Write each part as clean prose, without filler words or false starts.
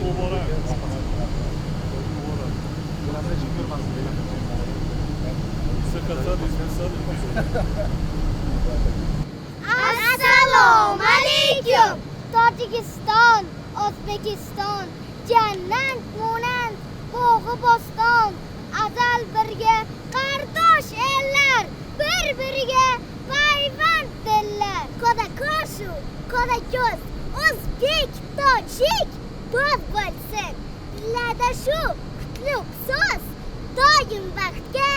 Muborak. Muborak. Ko'rmasin. Sakatlar İzmir'den. Assalomu alaykum. Tojikiston, O'zbekiston, jannat monand bog'i bo'ston, azal birga qardosh ellar, bir-biriga payvand dillar. Qo'da-qo'shu, qo'da-ko'z, o'zbek, tojik do'st bo'lsin. Tillarda shu qutlug' so'z doim baxtga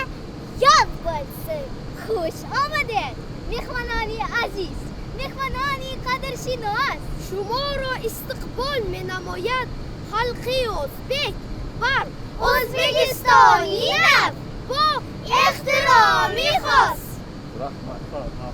yoz bo'lsin. Xush omaded, mehmononi aziz, mehmononi qadrshinos. Шуморо истиқбол менамояд халқи ӯзбек бар O'zbekistoni бо ehtiromi xos. Rahmat.